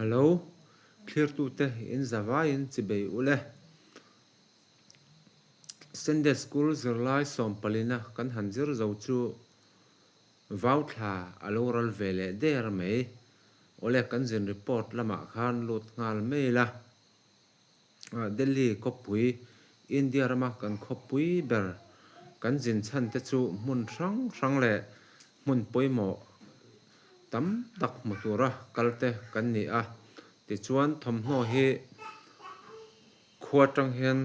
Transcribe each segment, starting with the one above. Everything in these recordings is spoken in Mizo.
Hello, thlirtute in zavaiin chibei u le. Sunday School zirlai sawmpalina kan han zir zo chu vau thla a lo ral ve leh der mai. Awle kan zin report lamah khan lut nghal mai la. Delhi khawpui, India rama kan khawpui ber kan zin chhan te chu hmun hrang hrang leh hmun pawimawh tam tak hmu tura kal te kan ni a. Tichuan thawmhnaw hi khua atang hian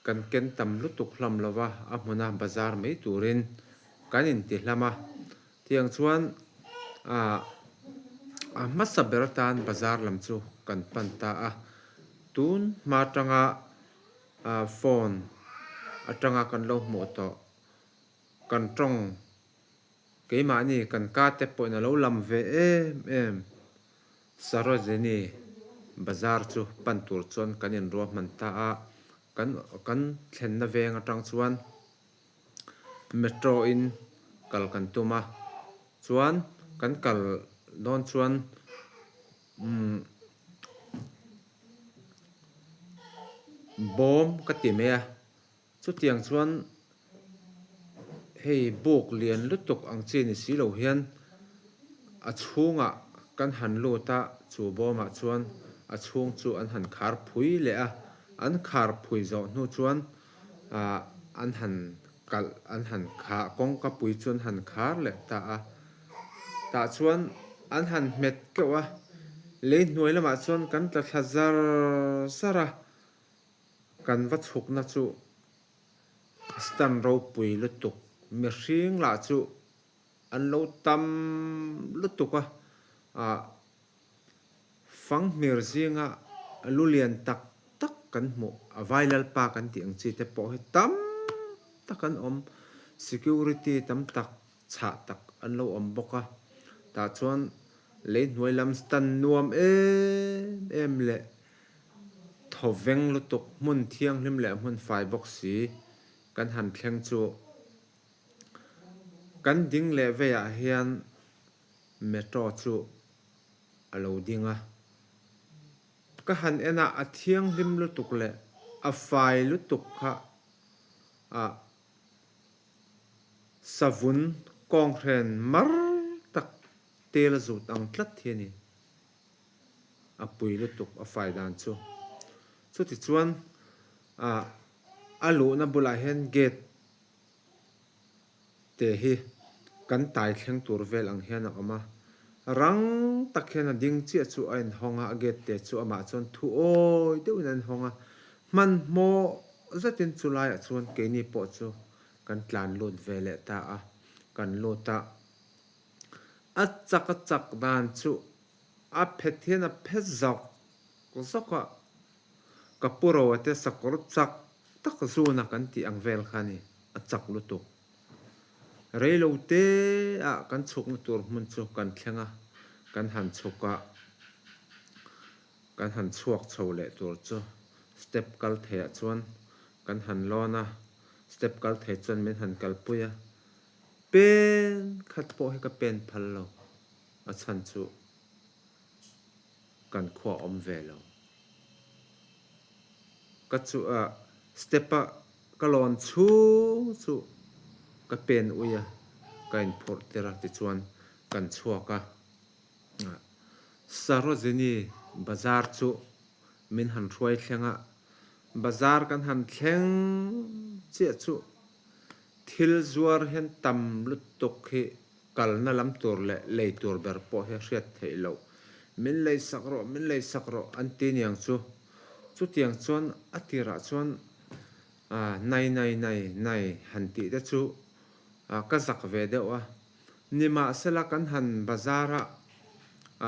kan ken tam lutuk hlam lova a hmuna bazar mai turin kan inti hlam a. Tiang chuan ah a hmasa ber atan bazar lam chu kan pan ta a, tun hma atanga ah phone atanga kan lo hmuh tawh kan tawng keimahni kan ka te pawhin a lo lam ve em em Sarojini bazar chu pan tur chuan kan inruahman ta a, kan kan thlenna veng atang chuan. Metro in kal kan tum a, chuan kan kal dawn chuan umm bawm ka ti mai a, chutiang chuan hei buk lian lutuk ang chi ni si lo hian a chhungah kan han lut a, chu bawmah chuan a chhung chu an han khar phui leh a, an khar phui zawh hnu chuan. ah an han kalh an han khah kawngka pui chu an han khar leh ta a tah chuan an han hmet keuh a lei hnuai lamah chuan kan tla thla zar zar a kan va chhukna chu stand ropui lutuk mihring lah chu an lo tam lutuk a ah. Fanghmir zinga lu lian tak tak kan hmuh, a vai lalpa kan tih ang chi te pawh hi tam tak an awm, security tam tak chhah tak an lo awm bawk a, tah chuan lei hnuai lam stand nuam em em leh thawveng lutuk hmun thianghlim leh hmun fai bawk si kan han thleng chu kan ding leh veiah hian Metro chu a lo ding a. Ka han en a, a thianghlim lutuk leh a fai lutuk kha a savun kawnghren mar tak tel a zut ang tlat hi a ni. A pui lutuk a fai dan chu. Chutichuan a luhna bulah hian gate te hi kan tai thleng tur vel ang hian a awm a, rang tak hian a ding chiah chu a inhawng a, a gate te chu amah chuan thu awi deuhin a inhawng a, hmanhmawh zetin chu laiah chuan keini pawh chu kan tlan lut ve leh ta a, kan lut a, a chak a chak dan chu a phet hian a phet zawk zawk a, ka pu ro te sakawr chak tak zuna kan tih ang vel kha a ni, a chak lutuk. Rei lo te ah kan chhukna tur hmun chu kan thleng a, kan han chhuk a, kan han chhuak chho leh tur chu step kal theiah chuan kan han lawn a, step kal thei chuan min han kalpui a, pen khat pawh hi ka pen phal lo, a chhan chu kan khua awm ve lo. Ka chu a step a ka lawn chhung chu ka pen ui a, ka inphurh tir a tichuan kan chhuak a. Sarojini bazar chu min han hruai thleng a, bazar kan han thleng chiah chu thil zuar hian tam lutuk hi Kalna lam tur leh lei tur ber pawh hi a hriat theih loh. Min lei sak rawh, min lei sak rawh an ti niang chu. Chutiang chuan a tirah chuan nai nai nai nai han tih te chu ka zak ve deuh a. Nimahsela kan han bazar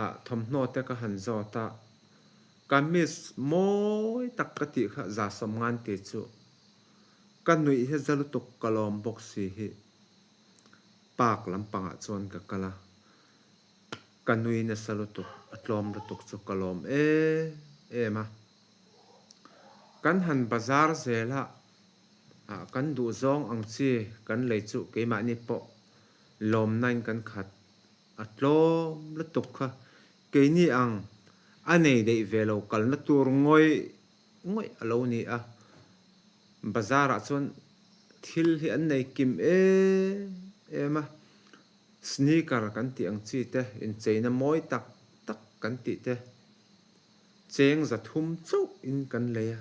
a thawmhnaw te ka han zawt a, kamis mawi tak ka tih kha za sawmngan ti chu ka nuih hi za lutuk ka lawm bawk si hi. Park lampangah chuan ka kal a, ka nui nasa lutuk, a tlawm lutuk chu ka lawm em em a. Kan han bazar zel a, ah kan duhzawng ang chi kan lei chu keimahni pawh lawmnain kan khat, a tlawm lutuk kha keini ang. A nei daih ve lo kalna tur ngawih ngawih a lo ni a. Bazar ah chuan thil hi an nei kim em em a, sneaker kan tih ang chi te, incheina mawi tak tak kan tih te cheng 300 chauh in kan lei a.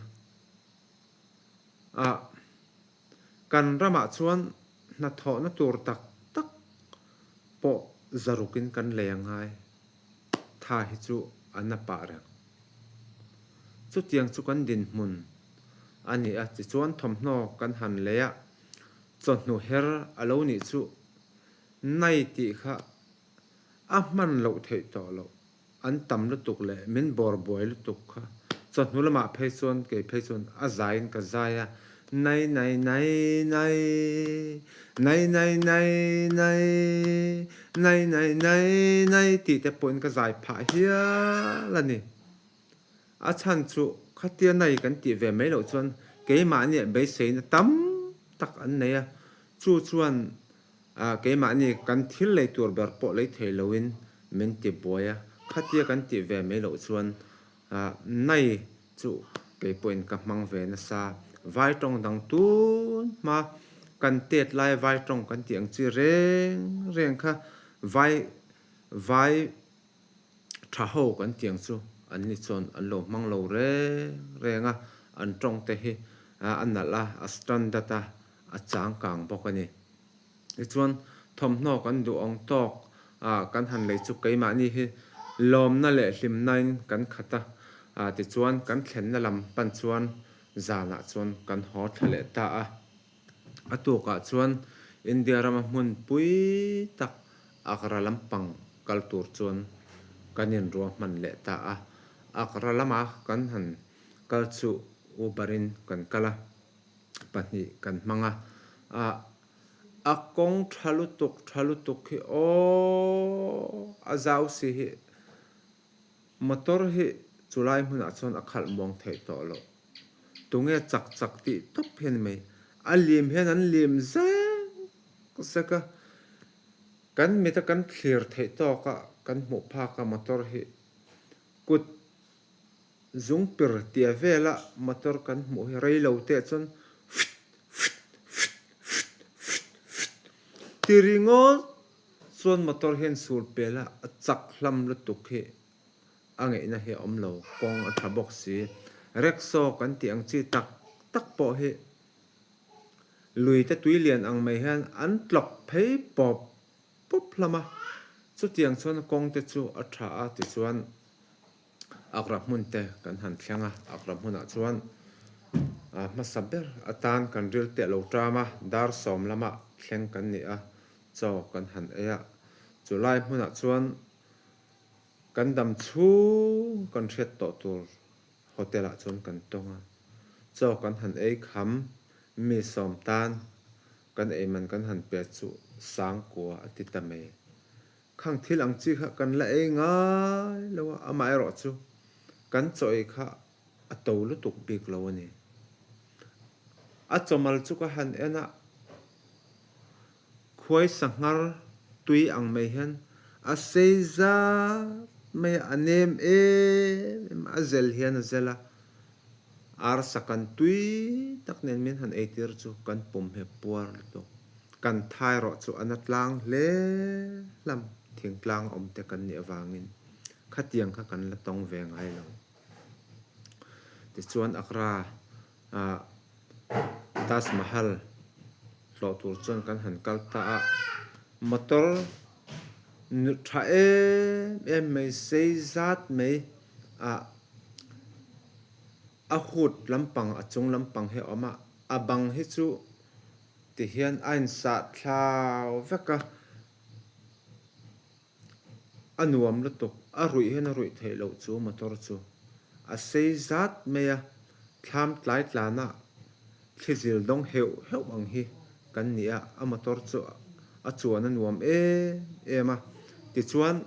Ah, kan ramah chuan hnathawhna tur tak tak pawh 600 in kan lei a ngai. Tha hi chu a na pah reng. Chutiang chu kan dinhmun a ni a, tichuan thawmhnaw kan han lei a, chawhnu her a lo nih chu nai tih kha a hman loh theih tawh loh. An tam lutuk leh min bawr buai lutuk kha. Chawhnu lamah phei chuan kei phei chuan a zaiin ka zai a, Nai nai nai nai, nai nai nai nai, nai nai nai nai tih te pawhin ka zai phah hial a ni. A chhan chu khatia nai kan tih ve mai loh chuan keimahniah beiseina tam tak an nei a, chu chuan keimahni kan thil lei tur ber pawh lei thei loin min ti buai a, khatia kan tih ve mai loh chuan nai chu kei pawhin ka hmang ve nasa. Vai tawng dang tun hma kan tet lai vai tawng kan tih ang chi reng reng kha vai vai Tha ho kan tiang chu an ni chuan an lo hmang lo reng reng a, an tawng te hi a nalh a, a standard a, a changkang bawk a ni. Tichuan thawmhnaw kan duh ang tawk a kan han lei chu keimahni hi lawmna leh hlimnain kan khat a, tichuan kan thlenna lam pan chuan zanah chuan kan haw thla leh ta a. A tukah chuan India rama hmunpui tak Agra lampang kal tur chuan kan inruahman leh ta a. Agra lama kan han kal chu Uber in kan kal a, pahnih kan hmang a. A kawng tha lutuk tha lutuk hi aw a zau si hi motor hi chulai hmunah chuan a khalh muang theih tawh loh. Tunge chak chak tih tawp hi a ni mai. A lim hian an lim zek zek a, kan mita kan thlir theih tawka kan hmuh phak a motor hi kut zung pir tia vela motor kan hmuh hi rei lo teh chuan fit fit fit fit fit fit ti ringawt chuan motor hian sur pel a, a chak hlam lutuk hi. A ngeihna hi a awm lo, kawng a tha bawk si. Rickshaw kan tih ang chi tak tak pawh hi lui te tui lian ang mai hian an tlawk phei pawp pawp hlawm a, chutiang chuan kawng te chu a tha a tichuan Agra hmun te kan han thleng a, Agra hmunah chuan hmasa ber atan kan ril teh lo ṭam a, dar sawm lamah thleng kan ni a, chaw kan han ei a, chulai hmunah chuan Kan dam chhung kan hriat tawh tur hotel ah chuan kan tawng a, chaw kan han ei kham, mi sawm tan kan ei man kan han pe chu sangkua a ti ta mai. Khang thil ang chi kha kan la ei ngai lo a, amaherawh chu kan chaw ei kha a to lutuk bik lo a ni. A chawmal chu ka han en a. Khuai sanghar tui ang mai hian a sei zat mai a, a nem em em a, a zel hian a zel a, arsa kan tui tak nen min han eitir chu kan pum hi a puar lutuk. Kan thai erawh chu a na tlang hle hlam, thingtlang awm te kan nih avangin khatiang kha kan la tawng ve ngai lo. Tichuan Agra ah Taj Mahal hlawh tur chuan kan han kal ta a, motor tha em em mai sei zat mai ah a hood lampang a chung lampang hi a awm a, a bang hi chu tihian a insah thlau vek a. A nuam lutuk, a ruih hian a ruih theih loh chu motor chu a sei zat mai a, thlam tlai tlana thlizil dawng heuh heuh ang hi kan ni a, a motor chu a chuan a nuam em em a, tichuan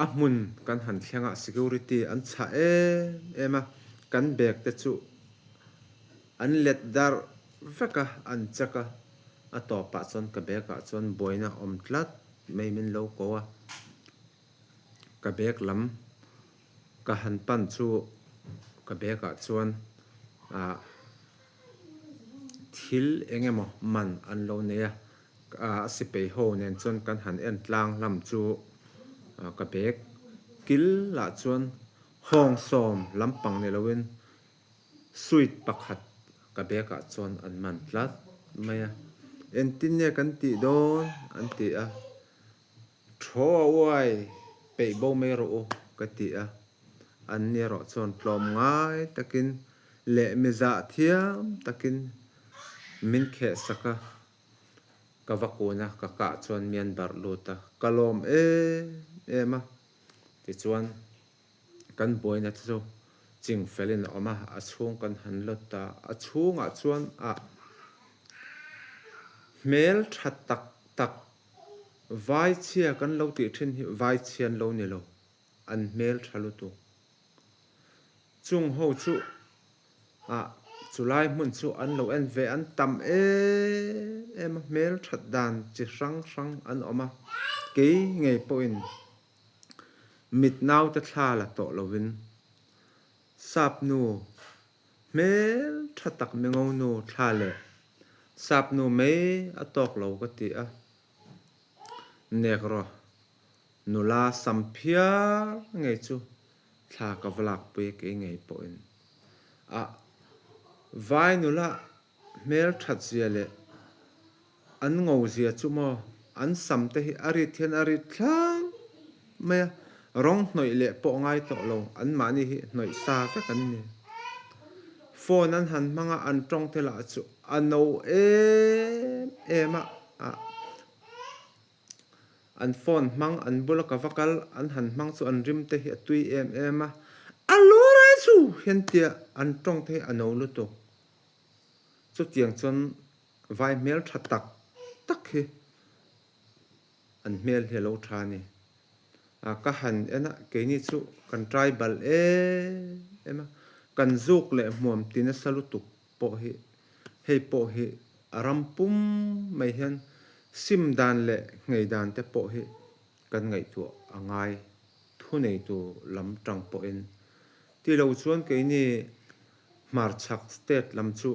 a hmun kan han thleng a, security an chhah em em a, kan bag te chu an let darh vek a, an check a. A tawpah chuan ka bag ah chuan buaina a awm tlat mai min lo ko a, ka bag lam. Ka han pan chu ka bag ah chuan ah thil eng emaw man an lo nei a, a sipei ho nen chuan kan han en tlang hlam chu ka bag kil lah chuan hawng sawm lampang ni loin Suit pakhat ka bag ah chuan an man tlat mai a, engtin nge kan tih dawn an ti a, Thaw a uai peih bo mai rawh u ka ti a, an ni erawh chuan tlawm ngai takin leh mi zah thiam takin min kheh sak a, ka va kun a, ka kah chuan mi an barh lut a, ka lawm em em a, tichuan. Kan buaina te chu ching felin a awm a, a chhung kan han lawt a, a chhungah chuan a hmel tha tak tak vaichhia kan lo tih thin hi vaichhia an lo ni lo, an hmel tha lutuk. Chung ho chu ah chulai hmun chu an lo en ve an tam em em a, hmel that dan chi hrang hrang an awm a, kei ngei pawhin Mit naute thla la tawh lovin sap nu hmel tha tak mingo nu thla leh sap nu mai a tawk lo ka ti a, nek rawh nula sam phiar ngei chu thla ka va lakpui kei ngei pawhin a vai nula hmel that zia leh An ngo zia chu maw, an sam te hi a rit hian a rit thlang mai a, rawng hnawih leh pawh ngai tawh lo, anmahni hi hnawih sa vek an ni. Phone an han hmang a, an tawng te lah chu a no em em a, an phone hmang an bula ka va kal an han hmang chu an rim te hi a tui em em a, a lura chu hian tia an tawng te hi a no lutuk. Chutiang chuan Vai hmel tha tak tak hi an hmel hi a lo tha a ni. A ka han en a, keini chu kan tribal em em a, kan zuk leh hmuam ti nasa lutuk pawh hi hei pawh hi a ram pum mai hian sim dan leh nghei dan te pawh hi kan ngaihtuah a ngai thuneitu lam tang pawhin. Ti lo chuan keini hmarchhak state lam chu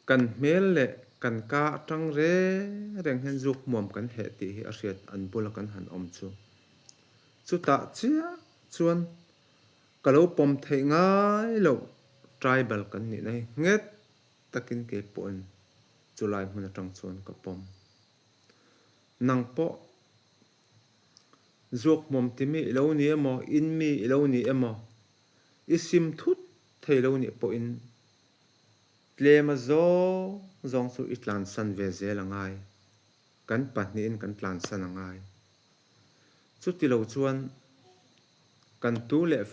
Kan hmel leh kan ka atang reng reng hian zuk hmuam kan heh tih hi a hriat an bula kan han awm chu. Chutah chiah chuan ka lo pawm theih ngai loh tribal kan nihna hi nghet takin kei pawhin chulai hmun atang chuan ka pawm. Nang pawh zuk hmuam timi i lo ni emaw, in mi i lo ni emaw, i sim thut thei lo nih pawhin Tlema zawng zawng chu i tlansan ve zel a ngai. Kan pahnihin kan tlansan a ngai. Chuti lo chuan kan tu leh.